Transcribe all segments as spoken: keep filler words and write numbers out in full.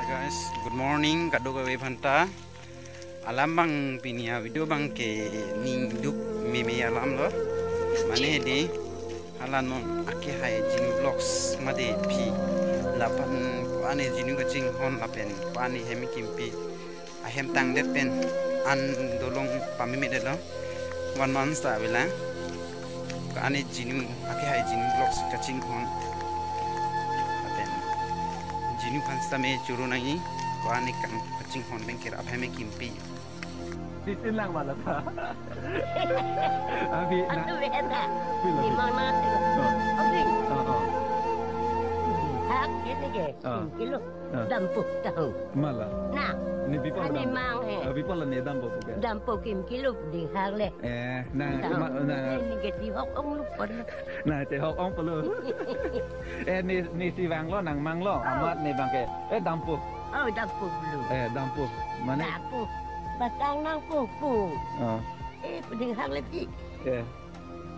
Guys, good morning, kadokave aphanta. Alam abang pini avideo abang ke ningduk meme alam lo. Mane di hala non akehai Jinu Vlogs mate phi lapen ko-an Jinu kachinghon lapen ko-an hem kimpi ahem tangdet pen an dolong pameme det lo. One month ta avelang. Ko-an Jinu, akehai Jinu Vlogs kachinghon. Lapen Jinu aphan sitame choro nangji, ko-an kang kachinghon pen kerap hem kimpi. Sisin lang malah ta. Abi na. Atu beda. Pilo, pilo. Di mang na tu. Oh. Abi. Oh, oh. Hak ini ke. Oh. Kilo. Ah. Dampo tahun. Malah. Nah. Ne pi apot la ani dam-, mang, eh. Ah, pi apot la ne dampo ke? Dampo kim kilo di hak le. Eh, na, tahun. Cuma, na. Ne, ne ke chihok ong lo pon. Na, chihok ong pon lo. Eh, ne, ne si vanglo, nangmanglo. Oh. Amat ne abang ke. Eh, dampo. Oh, dampo lo. Eh, dampo. Mane? Dampo. Batang nangpo po. Oh. Eh, di hak le ti. Eh.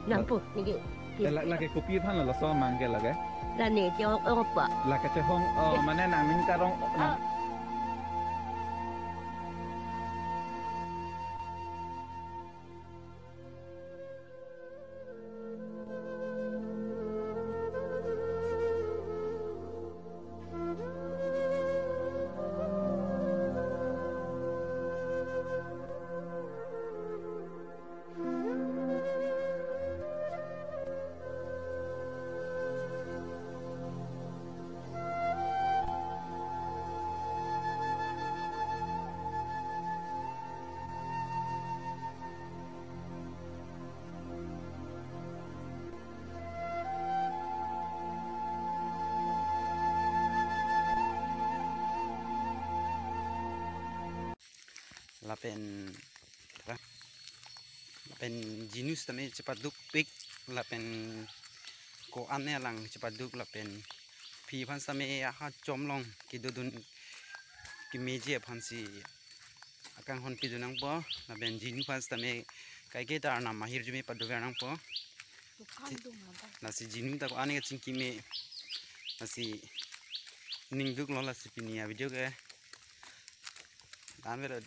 Dampo, ne ke. Eh, la, lake kopi aphan laso amang ke lake? La ne chihok ong pa. Lake chihok, oh, mane nangning karong, nang- Ah. Lapen, lapen Jinu sitame chepadukpik, lapen ko-an alang chepaduk, lapen phi aphan sitame aha chomlong kedodun kemeji aphansi akanghon pidun nangpo, lapen Jinu aphan sitame kaike ta arnam ahirjume padover nangpo. Lasi Jinu ta ko-an kachingki me, lasi ningduk lo, lasi pini avideo ke. Dan velo.